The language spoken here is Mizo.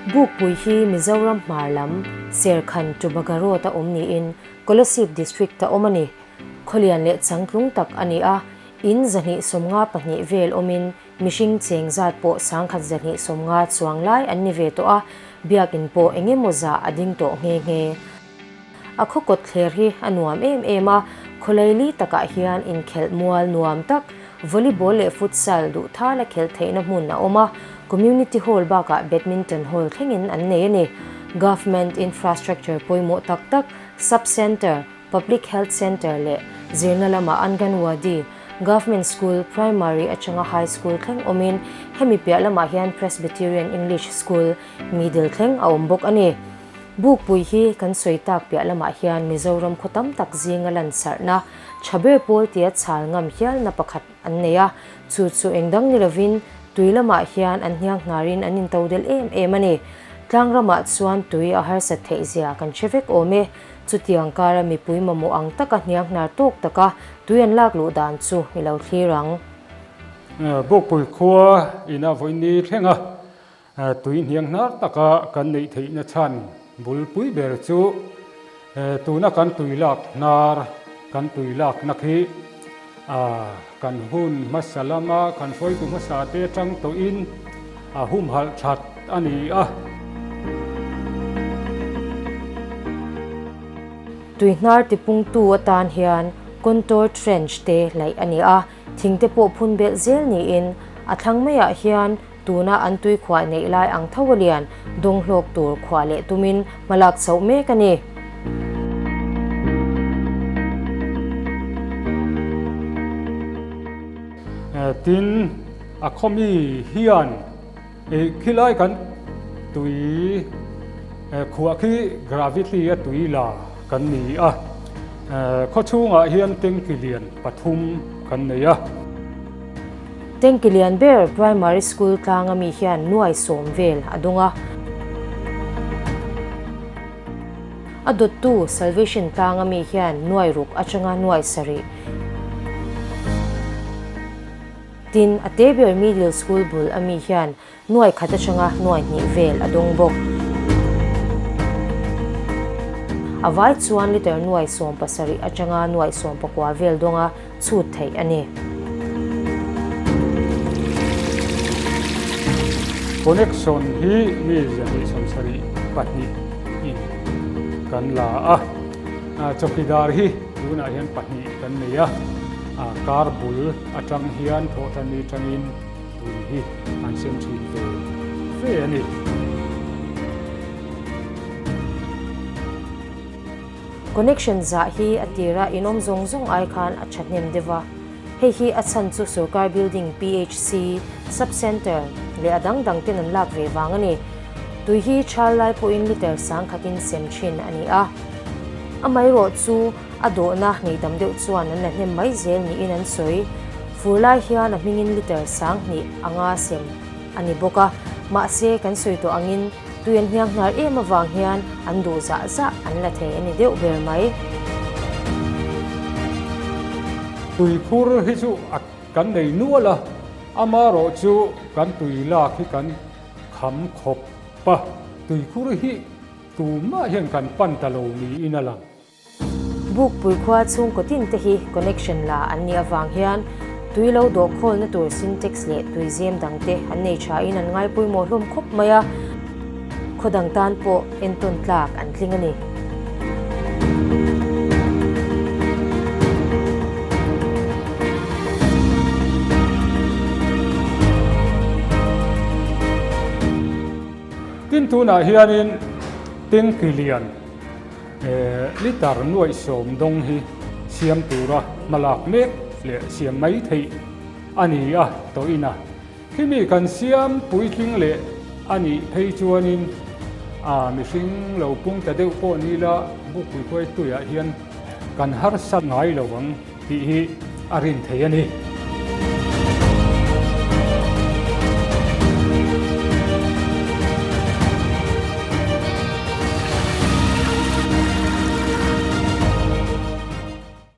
Bukpui hi Mizoram hmar lam Serkhan Tubaga Road a awm niin Kolasib District a awm a ni. Khawlian leh changtlung tak a ni a, in 252 vel awmin mihring cheng zat pawh 1150 chuang lai an ni ve tawh a, biakin pawh eng emaw zah a ding tawh nghe nghe. A khaw kawt thler hi a nuam em em a, khawlaili takah hian inkhelh mual nuam tak, volleyball leh futsal duh thala khelh theihna hmun a awm a, community hall bakah badminton hall thlengin an nei a ni. Government infrastructure pawimawh tak tak, sub-centre, Public Health Centre leh zirna lamah Anganwadi, Government School, Primary atanga High School thleng awmin hemi piah lamah hian Presbyterian English School, Middle thleng a awm bawk a ni. Bukpui hi kan sawi tak piah lamah hian Mizoram khaw tam tak zinga lansarhna tha ber pawl tia chhal ngam hialna pakhat an nei a, chu chu engdang ni lovin tui lamah hian an hniang hnarin an into del em em a ni. Tlangram-ah chuan tui a harsat theih zia kan hre vek awm e. Chutiang kara mipui mamawh ang taka hniang hnar tawk taka tui an lak luh dan chu i lo thlir ang. Bukpui khua ina vawiin thleng a, tui hniang hnar taka kan neih theihna chhan bulpui ber chu tuna kan tui lak hnar, kan tui lakna khi kan hun hmasa lama kan hruaitu hmasa te atang tawhin a humhalh that a ni a. Tui hnar tipungtu atan hian contour trench te laih a ni a, thing te pawh phun belh zel niin a thlang maiah hian tuna an tui khuah neih lai ang tho a lian dawng hlawk tur khuah leh tumin hmalak chhoh mek a ni. Tin, a khawmi hian khilai kan tui khuah khi gravity a tui la kan ni a, khawchhungah hian tanki lian pathum kan nei a. Tanki lian ber Primary School tlanga mi hian nuai sawm vel a dawng a. A dawttu Salvation tlanga mi hian nuai ruk atanga nuai sarih. Tin, a te ber Middle School bul a mi hian Nuai khat atanga nuai hnih vel a dawng bawk. A vai chuan liter nuai 70 atanga nuai 19 vel dawnga chhut theih a ni. Connection hi mi 272 in kan la a, chawkidar hi tunah hian pahnih kan nei a, kar bul atang hian thawhtanni tangin Tui hi an sem thin ve ve a ni. Connection zah hi a tira inawm zawng zawng ai khan a thahnem deuh a. Hei hi a chhan chu sorkar building PHC, Sub Centre leh a dang dang ten an lak ve vang a ni. Tui hi thal lai pawhin liter sangkhatin sem thin a ni a. Amaherawh chu A dawhna nei tam deuh chuan an la hnem mai zel niin an sawi. Fur lai hian a hmingin liter 2000 anga sem a ni bawk a, mahse kan sawi tawh angin tui an hniang hnar em avang hian an duh zah zah an la thei a ni deuh ber mai. Tuikhur hi chu a kan nei nual a, amarawh chu kan tui lak hi kan kham khawp a, tuikhur hi tumah hian kan pan ta lo niin a lang. Bukpui khua chhungkaw tin te hi connection la an nih avang hian tui lo dawh khawlna tur sintex leh tui zem dang te an nei tha in an ngai pawimawh hlawm khawp mai a, khaw dang tan pawh entawn tlak an tling a ni. Tin tunah hianin tanki lian Litre nuaih sawm dawng hi siam tura hmalak mek leh siam mai theih a ni a tawhin a, khimi kan siam puitling leh a nih phei chuanin a mihring lo pung ta deuh pawh ni la Bukpui khuai tuiah hian kan harsa ngai lo ang tih hi a rin thei a ni.